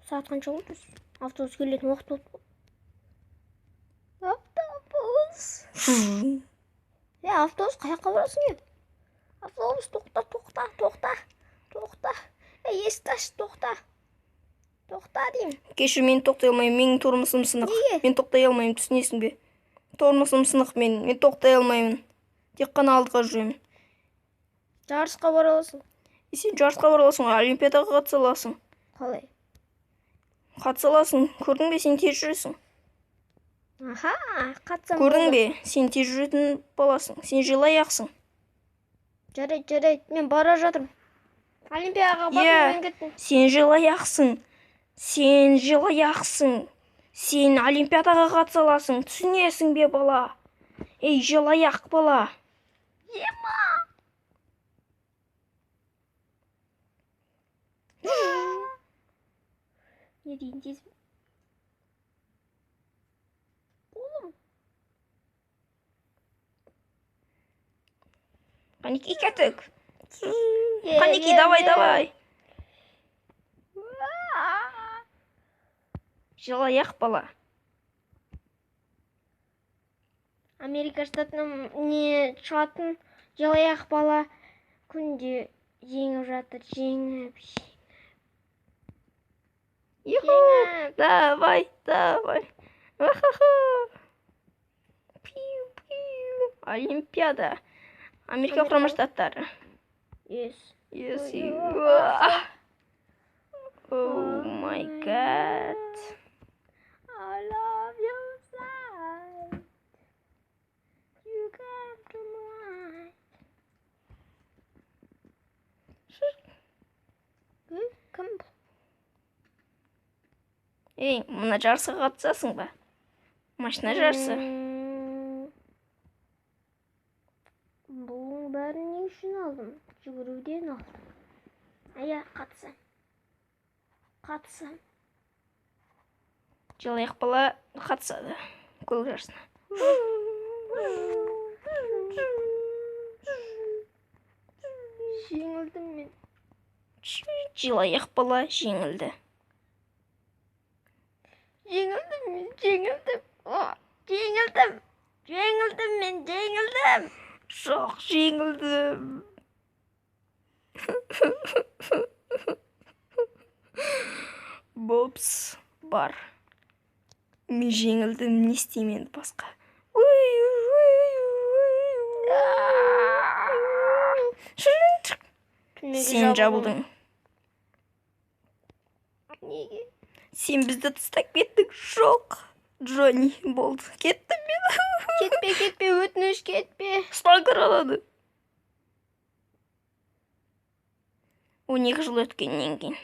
Сағат қанша болды? Автобус келетін уақыт болды. Автобус. Е, автобус, қай жаққа барасың, е? Автобус, тоқта, тоқта, тоқта, тоқта. Е, есікті аш, тоқта. Тоқта деймін. Кешір, мен тоқтай алмаймын, менің тормозым сынық. Неге? Мен тоқтай алмаймын, түсінесің бе? Тормозым сынық мен, мен тоқтай алмаймын. Тек қана алдыға жүремін. Жарысқа бара аласың. Е, сен жарысқа бара аласың ғой, олимпиадаға қатыса аласың. Қалай? Қатыса аласың. Көрдің бе, сен тез жүресің. Аха, қатысам Көрдің болды. бе, сен тез жүретін баласың. Сен желаяқсың. Жарайды, жарайды, мен бара жатырмын. Олимпиадаға Иә. бардым, мен кеттім. Сен желаяқсың. Сен желаяқсың. Сен олимпиадаға қатыса аласың. Түсінесің бе, бала? Ей, желаяқ бала. Ема! Не дейін тез. Қолым. Қанекей, кеттік. Е, Қанекей, е, давай, е. давай. Желаяқ бала. Америка штатынан не шығатын желаяқ бала күнде жеңіп жатыр, жеңіп, Юху. жеңіп. Давай, давай. Ахаха. Пиу, пиу. Олимпиада. Америка Құрама Штаттары. Yes. Yes. Ой, Oh my God. I love you so. You come to mind. Кім бұл? Ей, мына жарысқа қатысасың ба? Машина жарысы. Бұның бәрін не үшін алдым? Жүгіруден алдым. Ая, қатысам. Қатысам. Желаяқ бала қатысады көлік жарысына. Жеңілдім мен. Желаяқ бала жеңілді. Жеңілдім мен, жеңілдім. О, жеңілдім. Жеңілдім мен, жеңілдім. Жоқ, жеңілдім. Бопс, бар. Мен жеңілдім, не істеймін енді басқа? Уй, уй, уй, уй. Түрмеге Сен жабылдың. Неге? Сен бізді тастап кеттің. Жоқ. Джонни, болды. Кеттім мен. Кетпе, кетпе, өтініш, кетпе. Слайдер алады. 12 жыл өткеннен кейін.